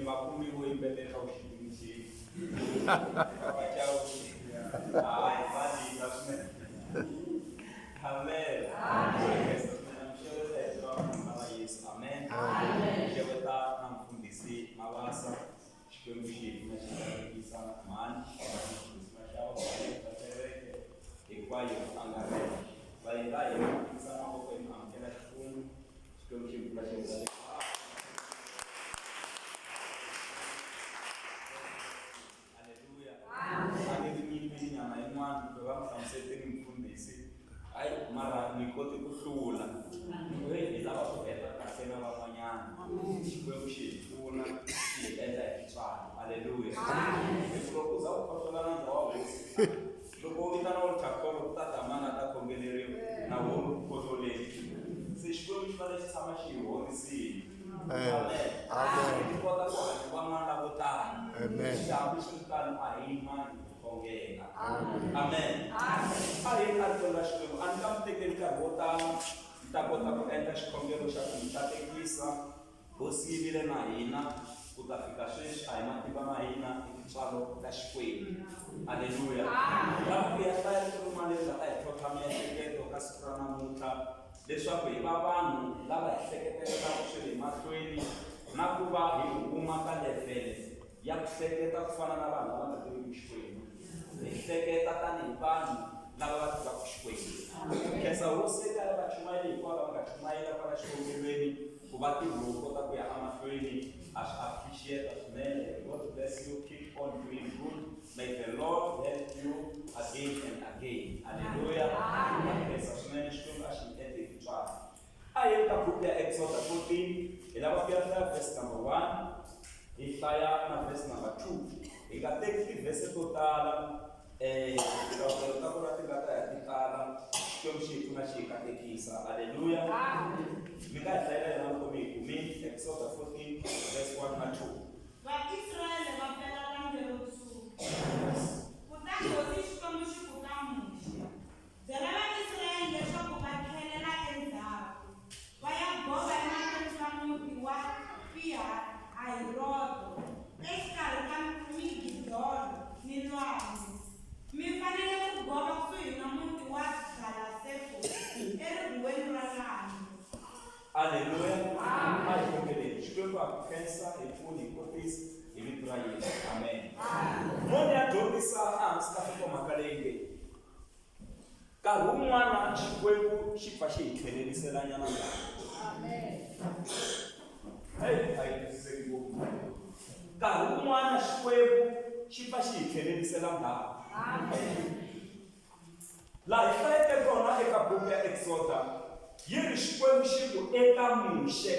va kumi vo yimbelela u xiyingisile. Papa Chauke. Hayi va lila swinene. Amen. Amen. Xeweta hi ra ra Yesu. Amen. Xeweta na mfundhisi Mabasa. Xikwembu xi hi pfuna xi katekisa mhani mfundhisi Mashava va kereke hinkwayo hi ku angarhela. Vayeni va hina va tikisa mavoko hi mi amukela Xikwembu. Xikwembu xi hi pfuna xi hi katekisa. Haleluya. A ni ri nyimini nyama yin'wana kumbe va mi hlamusetini mufundhisi. Hayi mara ni kote ku hlula. Ni ku hey hi lava ku heta kahle na van'wanyana. Xikwembu xi hi pfuna xi hi endla hi tintswalo. Haleluya. Hi ku loko u za u khohlola nandza wa hosi loko u vitana altar call ku ta ta mani a ta khongeleriwa na wo ri ku khohloleni. Se Xikwembu xi fanele xi tshama xi hi horisile. Amen. Amen. Hi kota ku hanya van'wana lavo tala. Amen. Hambiswiritano a hi yimani ku khongela. Amen. A hi yeni eritweni ra Xikwembu. A ni nga mi tekeli nkarhi wo tala. Ni ta kota ku endla xikhongelo xa ku mi katekisa. Hosi yi vile na hina ku ta fika sweswi. A hi matimba ma hina, i tintswalo ta Xikwembu. Aleluya. Lava ku ya hlaya rito rin'wana leri nga ta hi tlhontlha miehleketo ka siku ra namuntlha. Leswaku hi va vanhu lava hi hleketelelaka swilo hi mahlweni na ku va hi huma ka levhele ya ku hleketa ku fana na vanhu lava nga tiviki Xikwembu, hi hleketa tanihi vanhu lava va tivaka Xikwembu. Khensa Hosi eka vachumayeli hinkwavo lava nga chumayela kwala xikhongelweni ku va ntirho wu kota ku ya emahlweni. Ha swi appreciate swinene. God bless you. Keep on doing good. May the Lord help you again and again. Haleluya. Khensa swinene Xikwembu a xi mi endle hi tintswalo. A hi yeni ka buku ya Exoda 14, hi lava ku ya hlaya verse number 1, hi hlaya na verse number 2. Hi nga teki tivhese to tala tinhlamuselo ta kona ti nga ta ya ti tala. Xikwembu xi hi pfuna xi hi katekisa. Haleluya. Mi nga hi hlayela yona loko mi yi kumile. Exoda 14 verse 1 na 2. Vaisraele va pela Lwandle ro Tshwuka. Kutani hosi Xikwembu xi ku ka Muxe, Byela Vaisraele leswaku va tlhelela endzhaku, va ya gova emahlweni ka muti wa Pi-Hahiroto, exikarhi ka Migidolo ni lwandle. Mi fanele ku gova kusuhi na muti wa Bala-Sefoni, eribuweni ra lwandle. Aleluya. A hi khongeleni. Xikwembu ha ku khensa, hi pfuni, hi kotisa, hi vito ra Yesu. Amen. Mo ni ya dyondzisa ehansi ka nhlokomhaka leyi nge, Nkarhi wun'wana Xikwembu xi pfa xi hi tlheleriselanyana ndzhaku. Hey, a yi twisiseki ngopfu mhaka leyi. Nkarhi wun'wana Xikwembu xi pfa xi hi tlhelerisela ndzhaku. Laha hi hlayeke kona eka buku ya Eksoda, yi ri, Xikwembu xi ku eka Muxe,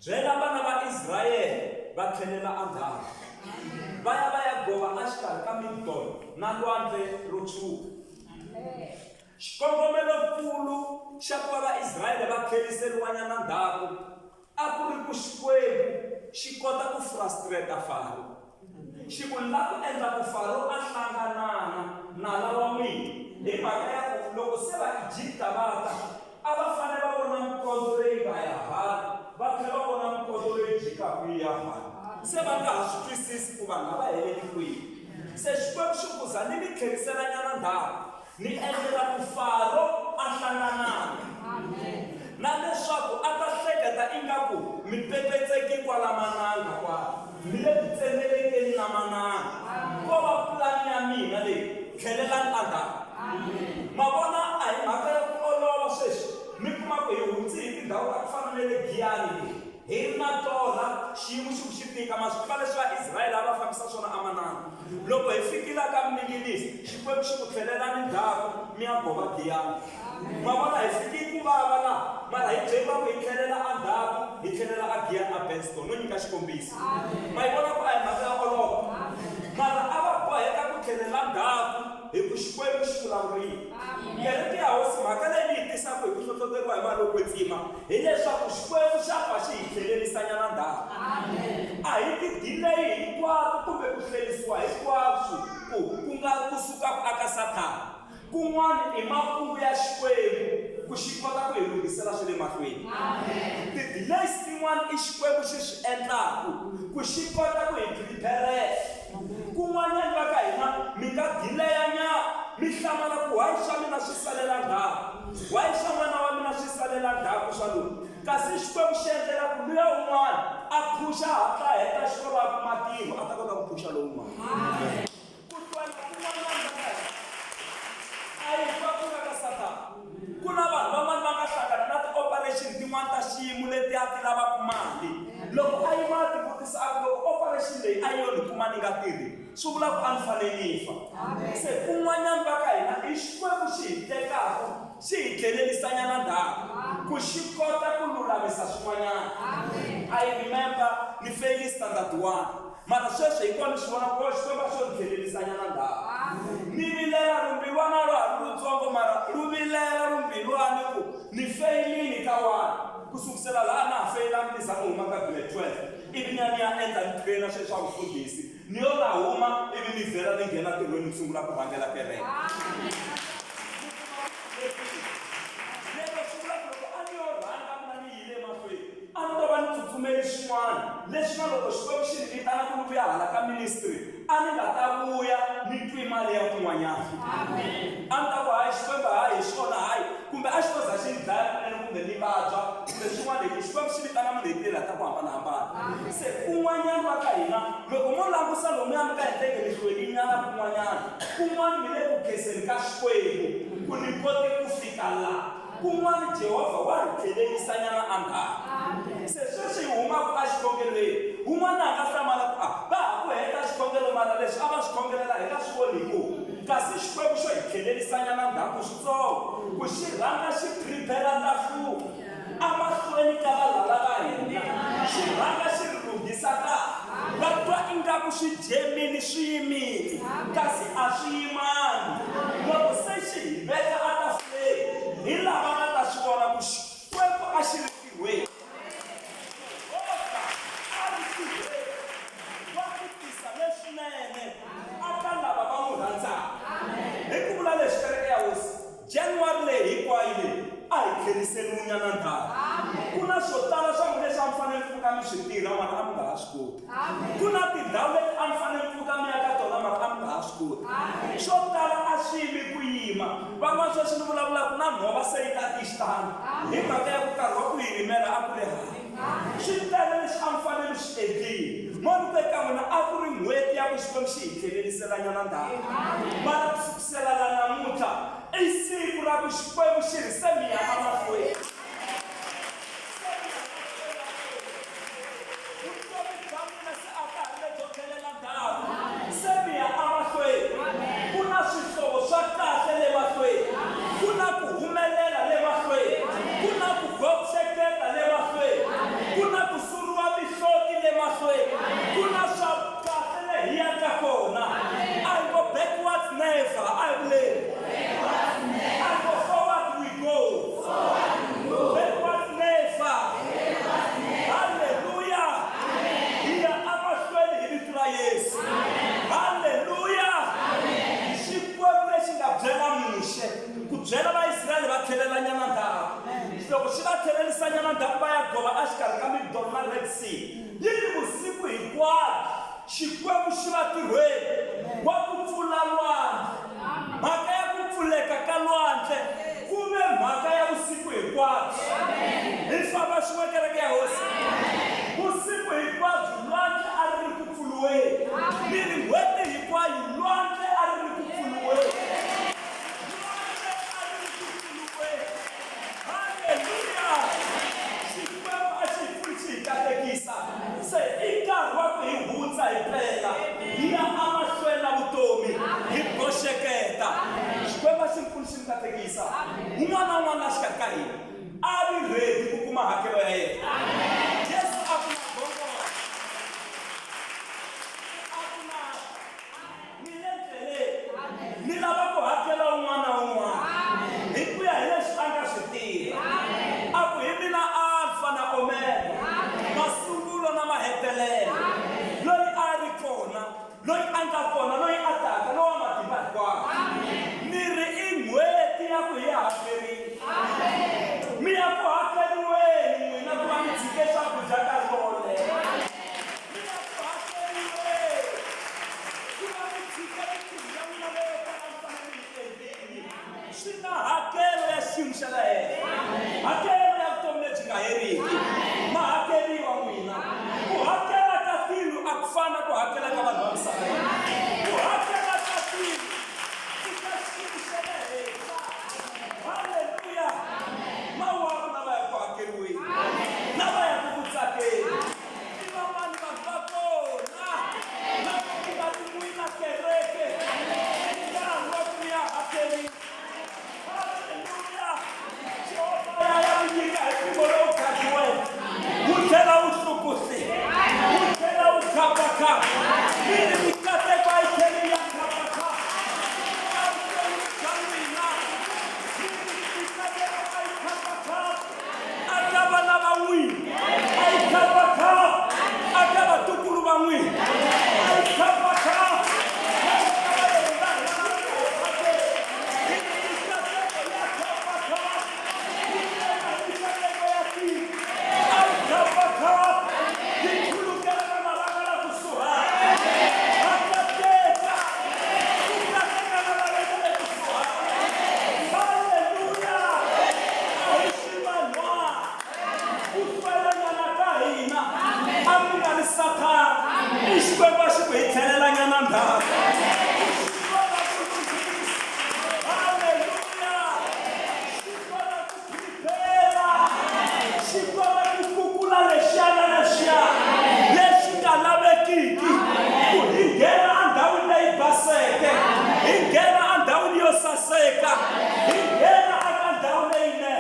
Byela vana va Israyele va tlhelela endzhaku, va ya va ya gova exikarhi ka Migdol na Lwandle ro Tshwuka. Xikongomelo-nkulu xa ku va Vaisrayele va tlheriseriwanyana ndzhaku A ku ri ku Xikwembu xi kota ku frustrate Faro. Xi ku, Ni la ku endla ku Faro a hlanganana nala wa n'wina. Hi mhaka ya ku loko se Vaegipta va ta, a va fanele va vona mikondzo leyi nga ya hala, va tlhela va vona mikondzo leyi jikaka yi ya hala. Se va nga ha swi twisisi ku vanhu lava helele kwihi. Se Xikwembu xi ku, Za ni mi tlheriselanyana ndzhaku. Ni endlela ku Faro a hlanganana na leswaku a ta hleketa ingaku mi pepetseki kwala mananga kwala, mi le ku tsemelekeni na mananga. Ko va pulani ya mina leyi. Tlhelelani endzhaku. Ma vona, a hi mhaka ya ku olova sweswi. Mi kuma ku hi hundzi hi tindhawu ta ku fana na le Giyani le. Hi ri na torha, xiyimo xi ku xi tika. Ma swi tiva leswi Vaisrayele a va fambisa swona emananga. Loko hi fikile ka Migilisi, Xikwembu xi ku, Tlhelelani ndzhaku mi ya gova Giyani. Ma vona, hi fiki ku vava laha, mara hi byeriwa ku hi tlhelela endzhaku, hi tlhelela aGiyani aBenston. No nyika xikombiso. Ma yi vona ku a hi mhaka ya olova? Mara a va boheka ku tlhelela ndzhaku hi ku Xikwembu xi vulavurile. Kereke ya Hosi, mhaka leyi ni yi tisaka hi ku hlohloteriwa hi Moya lowo Kwetsima, hi leswaku Xikwembu xa pfa xi hi tlhelerisanyana ndzhaku. A hi ti-delay hinkwato kumbe ku hlwerisiwa hinkwaswo ku ku nga ku sukaka aka Sathana. Kun'wana i makungu ya Xikwembu. ku xi kota ku hi lunghisela swa le mahlweni. Ti-delays tin'wana i Xikwembu xi swi endlaku ku xi kota ku hi prepare-la. Kun'wanyana va ka hina mi nga delay-anyana mi hlamala ku why swa mina swi salela ndzhaku, why swa n'wana wa mina swi salela ndzhaku swa loyi. Kasi Xikwembu xi endlela ku luya un'wana a phusha a hatla a heta xikolo a kuma ntirho a ta kota ku phusha lowun'wana. Ku hlwela kun'wanyana la ka hina a hi hinkwako ku nga ka Sathana. Ku na vanhu van'wana va nga hlangana na ti-operation tin'wana ta xiyimo leti a ti lavaka mali. Loko a yima a tivutisa a ku, Loko operation leyi a yi yo ni kuma ni nga tirhi, swi vula ku a ni fanele ni fa. Se kun'wanyana va ka hina i Xikwembu xi hi tekaka xi hi tlhelerisanyana ndzhaku ku xi kota ku lulamisa swin'wanyana. I remember ni feyile standard one. Mara sweswi hi kona ni swi vona ku Xikwembu a xo ni tlhelerisanyana ndzhaku. Ni vilela rumbilwana lwa ha ri lutsongo mara lu vilela rumbilwani ku ni feyilini ka one. Ku sukusela laha na ha feyilangi ni za ni huma ka grade 12 ivi ni ya ni ya endla ni trainer sweswi swa vufundhisi ni yo na huma ivi ni vhela ni nghena ntirhweni ni sungula ku rhangela kereke. Lero swi vula ku loko a ni yo rhanga mina ni yile emahlweni a ni to va ni tsutsumeli swin'wana leswi na loko Xikwembu xi ni vitana ku ni vuya hala ka ministry a ni nga ta vuya ni twi mali ya kun'wanyana. A ni ta ku hayi Xikwembu hayi hi xona hayi kumbe a xi to za xi ni dlaya kunene kumbe ni vabya kumbe swin'wana hi ku Xikwembu xi vitana munhu hi tindlela ta ku hambanahambana. Se kun'wanyana va ka hina loko mo langusa lomuya mi nga endleke mi hlwelinyana kun'wanyana kun'wana mi le ku khenseni ka Xikwembu ku ni kote ku fika la. Kun'wana Jehovha wa hi tlhelerisanyana endzhaku. Se sweswi hi humaka exikhongelweni, un'wana a nga hlamala ku, A va ha ku heta xikhongelo mara leswi a va swi khongelela hi nga swi voni hi ku kasi Xikwembu xo hi tlhelerisanyana ndzhaku switsongo ku xi rhanga xi prepare tafula emahlweni ka valala va hina, xi rhanga xi ri lunghisa kahle. Va twa ingaku swi jemile swi yimile kasi a swi yimangi. Loko se xi hi veka etafuleni, hi lava nga ta swi vona ku Xikwembu a xi ri ntirhweni. Yehovha a ri ntirhweni wa ku tisa leswinene aka lava va n'wi rhandzaka. Hi ku vula leswi, Kereke ya Hosi, January leyi hinkwayo leyi a hi tlheriseriwinyana ndzhaku. Ku na swo tala swa n'wina leswi a mi fanele mi pfuka mi swi tirha mara a mi nga ha swi koti. Ku na tindhawu leti a mi fanele mi pfuka mi ya ka tona mara a mi nga ha swi koti. Swo tala a swi yimi ku yima. Van'wana sweswi ni vulavulaka na nhova se yi tati xitandi hi mhaka ya ku nkarhi wa ku yi rimela a ku ri hava. Swi tele leswi a mi fanele mi swi endlile. Mo ni ku eka n'wina a ku ri n'hweti ya ku Xikwembu xi hi tlhelerisela nyana ndzhaku. Mara ku sukusela la namuntlha i siku ra ku Xikwembu xi ri se mi ya emahlweni. Se mi ya emahlweni. Vutomi bya n'wina se a ka ha ri lebyo tlhelela ndzhaku. Se mi ya emahlweni. Ku na swihlovo swa kahle le mahlweni. Ku na ku humelela le mahlweni. Ku na ku goxeketa le mahlweni. Ku na ku suriwa mihloti le mahlweni. Ku na swa kahle le hi yaka kona. A hi ngo backwards never, a hi vuleni. A hi ngo forward we go. Backwards never. Hallelujah. Hi ya emahlweni hi vito ra Yesu. Hallelujah. Xikwembu lexi nga byela Muxe ku byela Vaisrayele va tlhelela nyana ndzhaku. Loko xi va tlhelerisa nyana ndzhaku va ya gova exikarhi ka Migdol na Red Sea. Yi ri vusiku hinkwabyo Xikwembu xi va tirhweni wa ku pfula lwandle. Mhaka ya ku pfuleka ka lwandle ku ve mhaka ya vusiku hinkwabyo. Hi famba swin'we kereke ya Hosi. Vusiku hinkwabyo lwandle a ri ri ku pfuriweni. Ni ri n'hweti hinkwayo lwandle a ri ri ku pfuriweni. Lwandle a ri ri ku pfuriweni. Haleluya! Xikwembu a xi hi pfuli xi hi katekisa. Se i nkarhi wa ku hi hundza hi pela. khapa. Mi ri mikateko a yi tlheli yi ya khapa-khapa. Evuton'wini bya n'wina, mi ri mikateko a yi khapa-khapa. A ka vana va n'wina, a yi khapa-khapa. A ka vatukulu va n'wina, a yi khapa-khapa. I Xikwembu a xi ku hi tlhelelanyana ndzhaku. Haleluya! Xi kota ku prepare, xi kota ku kukula lexiya na lexiya lexi nga lavekiki ku hi nghena endhawini leyi baseke, hi nghena endhawini yo saseka, hi nghena eka ndhawu leyinene.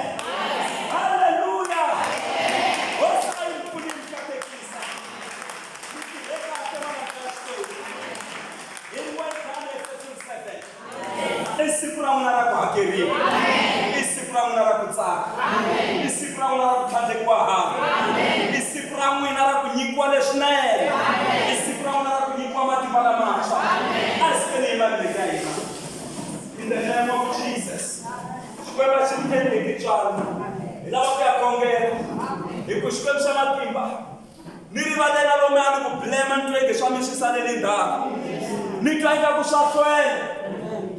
Haleluya! Hosi a yi pfuni yi katekisa. Mi tirhe kahle vana va Xikwembu. Hi 1 I siku ra n'wina ra ku hakeriwa. I siku ra n'wina ra ku tsaka. I siku ra n'wina ra ku tlhandlekiwa hava. I siku ra n'wina ra ku nyikiwa leswinene. I siku ra n'wina ra ku nyikiwa matimba lamantshwa. A hi sukeni hi yima milenge ya hina. In the name of Jesus. Xikwembu a xi mi endli hi tintswalo. Hi lava ku ya khongela. Hi ku Xikwembu xa matimba Ni rivalela lomu a ni ku blame ni twa inge swa mi swi salele ndzhaku. Ni twa ingaku swa hlwela.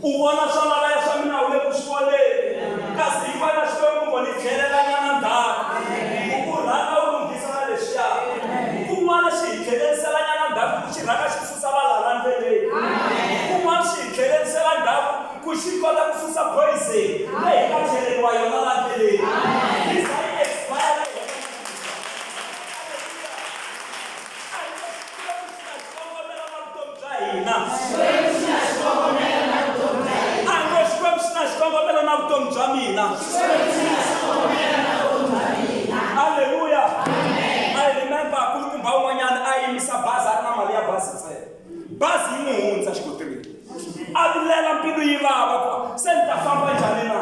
U vona swa lavaya swa mina u le ku swi voneni. Kasi hi wena Xikwembu ngo ni tlhelelanyana ndzhaku. Ku u rhanga u lunghisa na lexiya. Kun'wana xi hi tlheleriselanyana ndzhaku ku xi rhanga xi susa valala ndleleni. Kun'wana xi hi tlhelerisela ndzhaku ku xi kota ku susa poison leyi hi nga cheleriwa yona la ndleleni. Yi za yi expire hi A ngo Xikwembu xi na xikongomelo na vutomi bya mina. Aleluya. I remember kulukumba un'wanyana a yimisa bazi a ri na mali ya bazi ntsena. Bazi yi n'wi hundza xikotirini. A vilela mbilu yi vava ku se ni ta famba njhani na?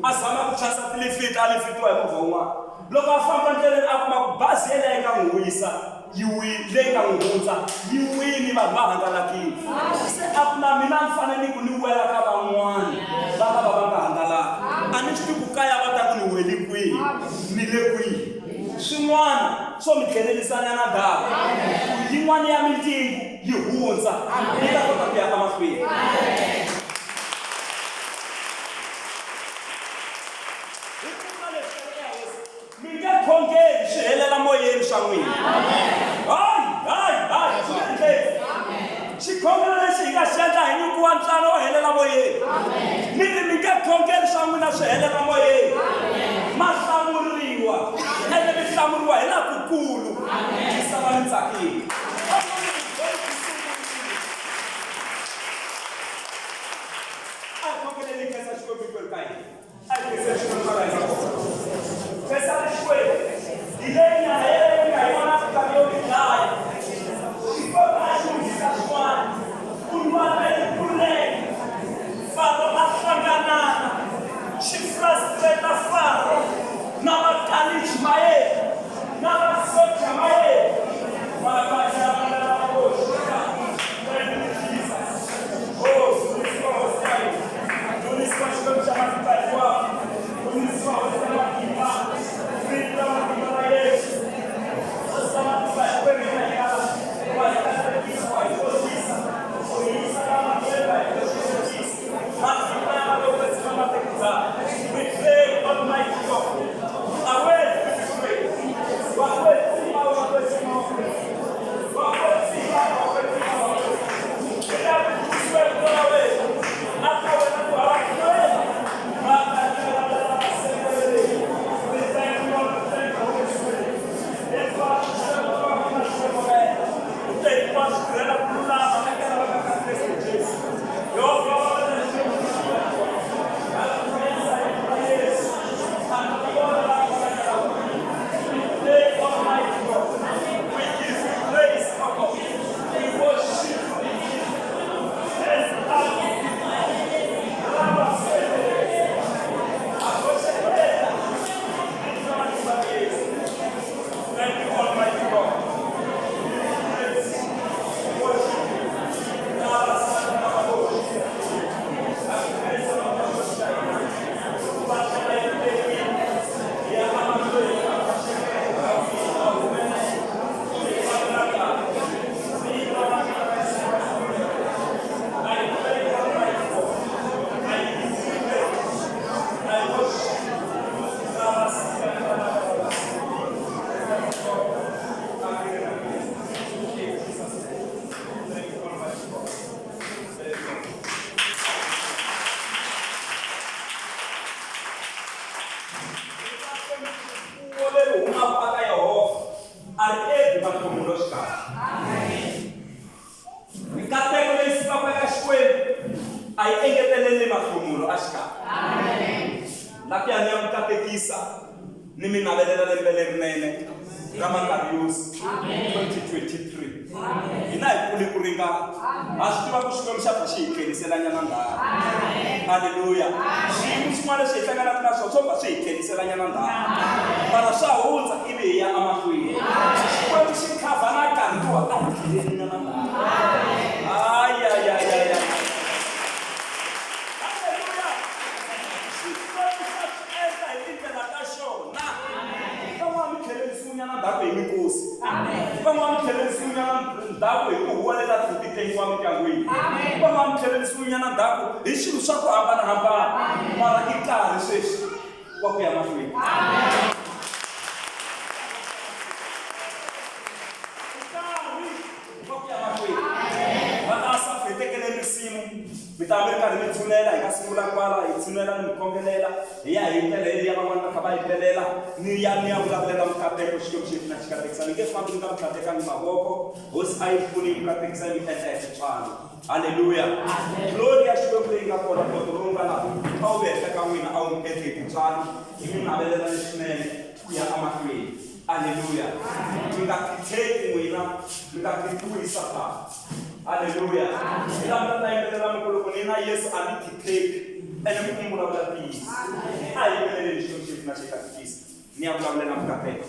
A zama ku chasa tilifiti a lifitiwa hi movha wun'wana. Loko a famba ndleleni a kuma ku bazi yeleyo yi nga n'wi wisa yi wi leyi nga n'wi hundza yi wini vanhu va hangalakile. Se a ku na mina ni fanele ni ku ni wela ka van'wana va nga va va nga hangalaka. A ni swi tivi ku kaya va ta ku ni weli kwihi ni le kwihi. Swin'wana swo mi tlhelerisanyana ndhawu ku yin'wana ya mindyangu yi hundza yi ta kota ku ya emahlweni. Hi ku vula leswi kereke ya Hosi, mi nge khongeli swi helela moyeni swa n'wina. Hayi, hayi, hayi, swi nge endleki. Xikhongelo lexi hi nga xi endla hi nyikiwa ntswalo wo helela moyeni. Ni ri mi nge khongeli swa n'wina swi helela moyeni. Ma hlamuriwa ene mi hlamuriwa hi laha kukulu. Mi sala mi tsakile. A hi khongeleni hi khensa Xikwembu hinkwerhu ka hina. A hi khenseni Xikwembu kwala hi nga kona. Khensani Xikwembu hi leyi nyama yeleyo mi nga yi vona nkarhi yo mi dlaya. Xikwembu a xi lunghisa swin'wana. Ku lwa ni kuleke. Faro a hlanganana. Xi frustrate Faro na makalichi ma yena na masocha ma yena. Mara katekisa ni mi navelela lembe lerinene ra Makarios 2023. Hina hi kule ku ringana. Ha swi tiva ku Xikwembu xa pfa xi hi tlheliselanyana ndzhaku. Halleluya. Xiyimo xin'wana lexi hi hlanganaka na swona swo pfa swi hi tlheliselanyana ndzhaku. Mara swa hundza ivi hi ya emahlweni. Xikwembu xi khavha na nkarhi lowu a hi tlhelelinyana ndzhaku. Ayayayaya. Halleluya. Xikwembu xa swi endla hi tindlela ta xona. Van'wana mi tlhelerisiwanyana ndzhaku hi minkosi. Van'wana mi tlhelerisiwanyana ndzhaku hi ku huwelela ti tengiwa mindyangwini. Van'wana mi tlhelerisiwanyana ndzhaku hi swilo swa ku hambanahambana. Mara i nkarhi sweswi wa ku ya mahlweni. Nkarhi wa ku ya mahlweni. Va ta Asafu hi tekele risimu mi ta mi ri karhi mi tshunela hi nga sungula kwala hi tshunela ni mi khongelela hi ya hi ndlela yeliya van'wana va kha va yimbelela ni ya ni ya vulavulela mikateko Xikwembu xi na xi katekisa ni nge fambi ni nga mi tlhatekangi mavoko hosi a yi pfuni yi mi katekisa yi mi endla hi tintswalo halleluya glory ya Xikwembu leyi nga kona poto lowu nga laha a wu ve henhla ka n'wina a wu mi endli hi tintswalo hi mi navelela leswinene ku ya emahlweni halleluya mi nga khitheki n'wina mi nga khithiwi hi Sathana halleluya hi laha mi nga ta yimbelela mi ku loko ni na Yesu a ni khitheki ene mi ku mi vulavula ntiyiso a hi yimbeleleni Xikwembu xi na xi katekisa ni ya vulavulela mikateko.